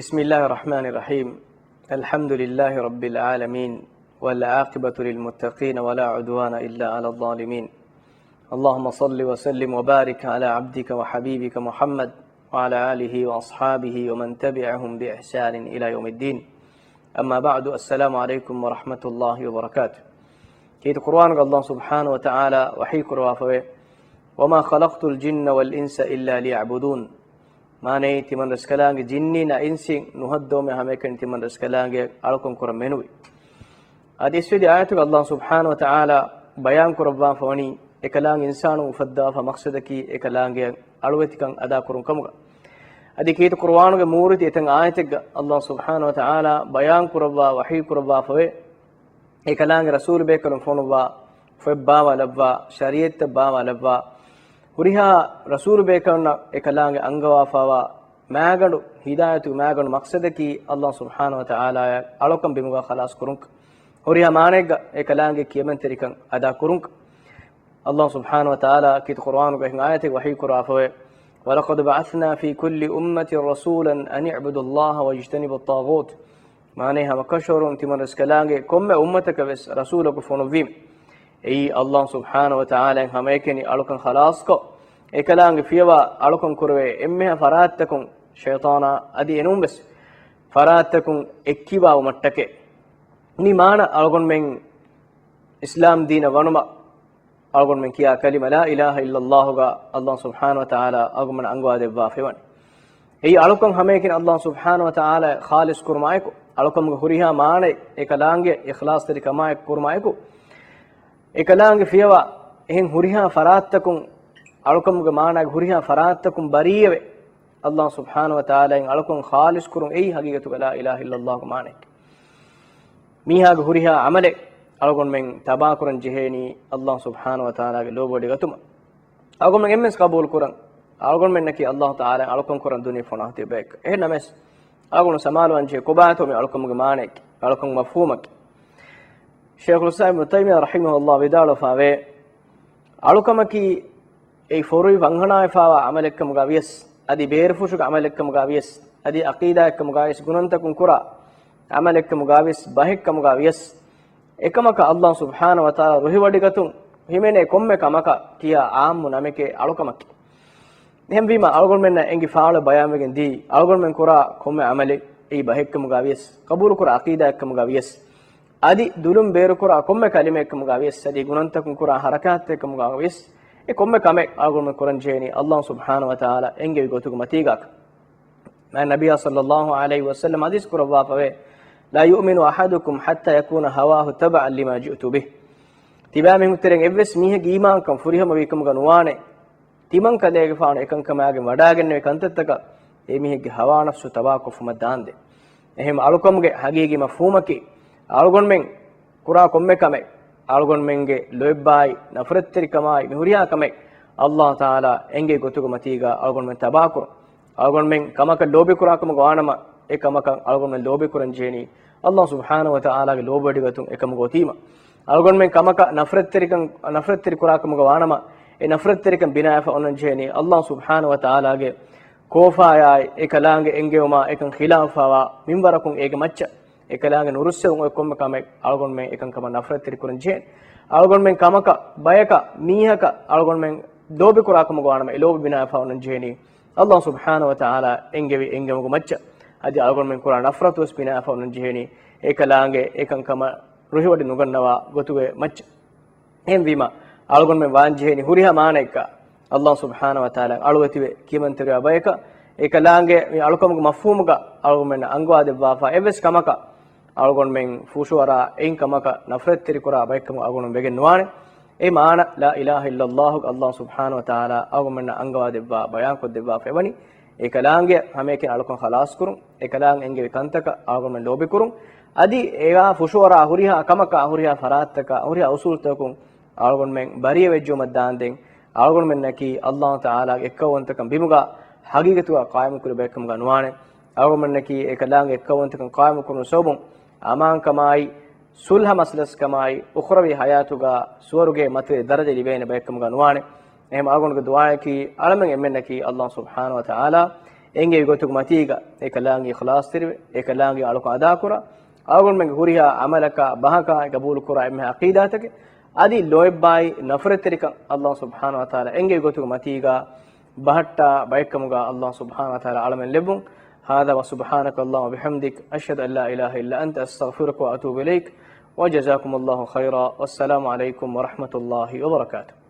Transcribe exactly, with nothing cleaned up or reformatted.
بسم الله الرحمن الرحيم. الحمد لله رب العالمين، والعاقبة للمتقين، ولا عدوان إلا على الظالمين. اللهم صل وسلم وبارك على عبدك وحبيبك محمد وعلى آله وأصحابه ومن تبعهم بإحسان إلى يوم الدين. أما بعد، السلام عليكم ورحمة الله وبركاته. ކީރިތި ޤުރުއާނުގަ ﷲ ސުބްޙާނަހޫ ވަތަޢާލާ ވަޙީ ކުރައްވާފަވޭ، وما خلقت الجن والإنس إلا ليعبدون. މާނައީ، ތިމަން ރަސްކަލާނގެ ޖިންނީން އިންސީން ނުހައްދަވުމޭ ހަމައެކަނި ތިމަން ރަސްކަލާނގެ އަޅުކަން ކުރަން މެނުވީ. އަދި އިސްވެދި އާޔަތުގަ ﷲ ސުބްޙާނަހޫ ވަތަޢާލާ ބަޔާން ކުރައްވާފަ ވަނީ، އެކަލާނގެ އިންސާނުން އުފައްދާފަ މަޤްޞަދަކީ އެކަލާނގެ އަޅުވެތިކަން އަދާކުރުން ކަމުގަ. އަދި ކީރިތި ޤުރުއާނުގެ މޫރިތި އެތައް އާޔަތެއްގަ ﷲ ސުބްޙާނަހޫ ވަތަޢާލާ ބަޔާން ކުރައްވާ ވަޙީ ކުރައްވާފަވޭ، އެކަލާނގެ ރަސޫލުބޭކަލުން ފޮނުއްވާ، ފޮތް ބާވާލައްވާ، ޝަރީޢަތްތައް ބާވާލައްވާ، ހުރިހާ ރަސޫލުބޭކަލުންނަށް އެކަލާނގެ އަންގަވާފަވާ މާގަނޑު، ހިދާޔަތުގެ މާގަނޑު މަޤްޞަދަކީ ﷲ ސުބްޙާނަހޫ ވަތަޢާލާއަށް އަޅުކަން ބިމުގަ ޚަލާޞް ކުރުން. ހުރިހާ މާނައެއްގަ އެކަލާނގެ ކިޔަމަންތެރިކަން އަދާ ކުރުން. ﷲ ސުބްޙާނަހޫ ވަތަޢާލާ ކީރިތި ޤުރުއާނުގަ އެހެން އާޔަތެއް ވަޙީ ކުރާފަވޭ، ولقد بعثنا في كل أمة رسولا أن اعبدوا الله واجتنبوا الطاغوت. މާނައީ، ހަމަކަށަވަރުން ތިމަން ރަސްކަލާނގެ ކޮންމެ އުއްމަތަކަށް ވެސް ރަސޫލަކު ފޮނުއްވީމެ. އެއީ ﷲ ސުބްޙާނަހޫ ވަތަޢާލާއިން ހަމައެކަނި އަޅުކަން ޚަލާޞްކޮށް، އެކަލާނގެ ފިޔަވާ އަޅުކަން ކުރެވޭ އެންމެހާ ފަރާތްތަކުން ޝައިޠާނާ އަދި އެނޫންވެސް ފަރާތްތަކުން އެއްކިބާވުމަށްޓަކައި. މި މާނަ އަޅުގަނޑުމެން އިސްލާމް ދީނަށް ވަނުމަށް އަޅުގަނޑުމެން ކިޔާ ކަލިމަ لا إله إلا اللهގަ ﷲ ސުބްޙާނަހޫ ވަތަޢާލާ އަޅުގަނޑުމެންނަށް އަންގަވާދެއްވާފައިވަނީ. އެއީ އަޅުކަން ހަމައެކަނި ﷲ ސުބްޙާނަހޫ ވަތަޢާލާ ޚާލިޞް ކުރުމާއެކު، އަޅުކަމުގެ ހުރިހާ މާނައެއް އެކަލާނގެ އިޚްލާޞްތެރިކަމާއެކު ކުރުމާއެކު، އެކަލާނގެ ފިޔަވާ އެހެން ހުރިހާ ފަރާތްތަކުން، އަޅުކަމުގެ މާނައިގެ ހުރިހާ ފަރާތްތަކުން ބަރީއެވެ. ﷲ ސުބްޙާނަހޫ ވަތަޢާލާއިން އަޅުކަން ޚާލިޞް ކުރުން އެއީ ހަގީގަތުގަ لا إله إلا اللهގެ މާނައެކޭ. މީހާގެ ހުރިހާ ޢަމަލެއް އަޅުގަނޑުމެން ތަބާކުރަން ޖެހޭނީ ﷲ ސުބްޙާނަހޫ ވަތަޢާލާގެ ލޯބިވެޑިގަތުމަށް. އަޅުގަނޑުމެން އެންމެން ޤަބޫލު ކުރަން، އަޅުގަނޑުމެންނަކީ ﷲ ތަޢާލާ އަޅުކަން ކުރަން ދުނިޔެ ފޮނާ ތިބޭކަށް. އެހެން ނަމަވެސް، އަޅުގަނޑު ސަމާލުވާން ޖެހޭ ކޮބާތޯ މި އަޅުކަމުގެ މާނައަކީ، އަޅުކަމުގެ މަފްހޫމަކީ. ޝޭޚުލް އިސްލާމް އިބްނު ތައިމިއްޔާ ރަޙިމަހުﷲ ވިދާޅުވެފަވޭ، އަޅުކަމަކީ އެއީ ފޮރުވި ފަންހަނާވެފަވާ ޢަމަލެއްކަމުގަ ވިޔަސް، އަދި ބޭރުފުށުގެ ޢަމަލެއްކަމުގަ ވިޔަސް، އަދި ޢަޤީދާއެއްކަމުގަ ވިޔަސް، ގުނަންތަކުން ކުރާ ޢަމަލެއްކަމުގަ ވިޔަސް، ބަހެއްކަމުގަ ވިޔަސް، އެކަމަކަށް ﷲ ސުބްޙާނަހޫ ވަތަޢާލާ ރުހިވޮޑިގަތުން ހިމެނޭ ކޮންމެ ކަމަކަށް ކިޔާ ޢާއްމު ނަމެކޭ އަޅުކަމަކީ. އެހެންވީމަ، އަޅުގަނޑުމެންނަށް އެނގި ފާޅު ބަޔާންވެގެން ދީ، އަޅުގަނޑުމެން ކުރާ ކޮންމެ ޢަމަލެއް، އެއީ ބަހެއްކަމުގަ ވިޔަސް، ޤަބޫލުކުރާ ޢަޤީދާއެއްކަމުގަ ވިޔަސް، އަދި ދުލުން ބޭރުކުރާ ކޮންމެ ކަލިމައެއްކަމުގަ ވިޔަސް، އަދި ގުނަންތަކުން ކުރާ ޙަރަކާތެއްކަމުގަ ވިޔަސް، އެ ކޮންމެ ކަމެއް އަޅުގަނޑުމެން ކުރަން ޖެހޭނީ ﷲ ސުބްޙާނަހޫ ވަތަޢާލާ އެންގެވި ގޮތުގެ މަތީގަ. މާތް ނަބިއްޔާ ޞައްލައްލާހު ޢަލައިހި ވަސައްލަމަ ޙަދީޘް ކުރައްވާފަވޭ، لا يؤمن أحدكم حتى يكون هواه تبعا لما جئت به. ތިބާމީހުން ތެރެއިން އެއްވެސް މީހެއްގެ އީމާންކަން ފުރިހަމަވީކަމުގަ ނުވާނެ، ތިމަން ކަލޭގެފާނު އެކަންކަމާގެން ވަޑާގެންނެވި ކަންތައްތަކަށް އެ މީހެއްގެ ހަވާ ނަފްސު ތަބާކޮށްފުމަށް ދާންދެން. އެހެން އަޅުކަމުގެ ހަގީގީ މަފްހޫމަކީ، އަޅުގަނޑުމެން ކުރާ ކޮންމެ ކަމެއް، އަޅުގަނޑުމެންގެ ލޯތްބާއި، ނަފްރަތްތެރިކަމާއި، މި ހުރިހާ ކަމެއް ﷲ ތަޢާލާ އެންގެވި ގޮތުގެ މަތީގަ އަޅުގަނޑުމެން ތަބާކުރުން. އަޅުގަނޑުމެން ކަމަކަށް ލޯބިކުރާކަމުގަ ވާނަމަ، އެ ކަމަކަށް އަޅުގަނޑުމެން ލޯބިކުރަން ޖެހޭނީ ﷲ ސުބްޙާނަހޫ ވަތަޢާލާގެ ލޯބިވެޑިގަތުން އެކަމުގަ އޮތީމަ. އަޅުގަނޑުމެން ކަމަކަށް ނަފްރަތްތެރިކަން، ނަފްރަތްތެރި ކުރާކަމުގަ ވާނަމަ، އެ ނަފްރަތްތެރިކަން ބިނާވެފަ އޮންނަން ޖެހޭނީ ﷲ ސުބްޙާނަހޫ ވަތަޢާލާގެ ކޯފާޔާއި، އެކަލާނގެ އެންގެވުމާ އެކަން ޚިލާފުވާ މިންވަރަކުން އޭގެ މައްޗަށް. އެކަލާނގެ ނުރުއްސެވުން އޮތް ކޮންމެ ކަމެއް އަޅުގަނޑުމެން އެކަންކަމަށް ނަފްރަތްތެރި ކުރަން ޖެހޭނެ. އަޅުގަނޑުމެން ކަމަކަށް، ބަޔަކަށް، މީހަކަށް އަޅުގަނޑުމެން ލޯބިކުރާކަމުގަ ވާނަމަ، އެ ލޯބި ބިނާވެފަ އޮންނަން ޖެހޭނީ ﷲ ސުބްޙާނަހޫ ވަތަޢާލާ އެންގެވި އެންގެވުމުގެ މައްޗަށް. އަދި އަޅުގަނޑުމެން ކުރާ ނަފްރަތުވެސް ބިނާވެފަ އޮންނަން ޖެހޭނީ އެކަލާނގެ އެކަންކަމަށް ރުހިވޮޑި ނުގަންނަވާ ގޮތުގެ މައްޗަށް. އެހެންވީމަ، އަޅުގަނޑުމެން ވާން ޖެހޭނީ ހުރިހާ މާނައެއްގަ ﷲ ސުބްޙާނަހޫ ވަތަޢާލާ އަޅުވެތިވެ ކިޔަމަންތެރިވާ ބަޔަކަށް، އެކަލާނގެ މި އަޅުކަމުގެ މަފްހޫމުގަ އަޅުގަނޑުމެންނަށް އަންގަވާދެއްވާފަ އެއްވެސް ކަމަކަށް އަޅުގަނޑުމެން ފުށުއަރާ އެއިން ކަމަކަށް ނަފްރަތްތެރިކުރާ ބައެއްކަމަށް އަޅުގަނޑުމެން ވެގެން ނުވާނެ. އެ މާނަ لا إله إلا اللهގަ ﷲ ސުބްޙާނަހޫ ވަތަޢާލާ އަޅުގަނޑުމެންނަށް އަންގަވާދެއްވާ ބަޔާންކޮށްދެއްވާފައިވަނީ، އެކަލާނގެ ހަމައެކަނި އަޅުކަން ޚަލާޞްކުރުން، އެކަލާނގެ އެންގެވި ކަންތަކަށް އަޅުގަނޑުމެން ލޯބިކުރުން، އަދި އެއާ ފުށުއަރާ ހުރިހާ ކަމަކާ، ހުރިހާ ފަރާތްތަކާ، ހުރިހާ އުސޫލުތަކުން އަޅުގަނޑުމެން ބަރީއަވެއްޖެއުމަށް ދާންދެން، އަޅުގަނޑުމެންނަކީ ﷲ ތަޢާލާގެ އެއްކައުވަންތަކަން ބިމުގަ ޙަޤީޤަތުގަ ޤާއިމުކުރި ބައެއްކަމުގަ ނުވާނެ. އަޅުގަނޑުމެންނަކީ އެކަލާނގެ އެއްކައުވަންތަކަން ޤާއިމުކުރުމުގެ ސަބަބުން އަމާންކަމާއި، ޞުލްޙަ މަސްލަސްކަމާއި، އުޚްރަވީ ޙަޔާތުގަ ސުވަރުގެ މަތިވެރި ދަރަޖަ ލިބޭނެ ބައެއްކަމުގަ ނުވާނެ. އެހެން އަޅުގަނޑުގެ ދުޢާއަކީ، އަޅަމެން އެންމެންނަކީ ﷲ ސުބްޙާނަހޫ ވަތަޢާލާ އެނގޭ ގޮތުގެ މަތީގަ އެކަލާނގެ އިޚްލާޞްތެރިވެ، އެކަލާނގެ އަޅުކަން އަދާކުރާ، އަޅުގަނޑުމެންގެ ހުރިހާ ޢަމަލަކާ ބަހަކާ ގަބޫލުކުރާ އެންމެހާ ޢަޤީދާތަކެއް، އަދި ލޯތްބާއި ނަފްރަތްތެރިކަން އަﷲ ސުބްޙާނަހޫ ވަތަޢާލާ އެނގޭ ގޮތުގެ މަތީގަ ބަހައްޓާ ބައެއްކަމުގަ އަﷲ ސުބްޙާނަހޫ ވަތަޢާލާ އަޅަމެން ލެއްވުން. هذا وسبحانك اللهم وبحمدك، أشهد أن لا إله إلا أنت، أستغفرك وأتوب إليك، وجزاكم الله خيرا، والسلام عليكم ورحمة الله وبركاته.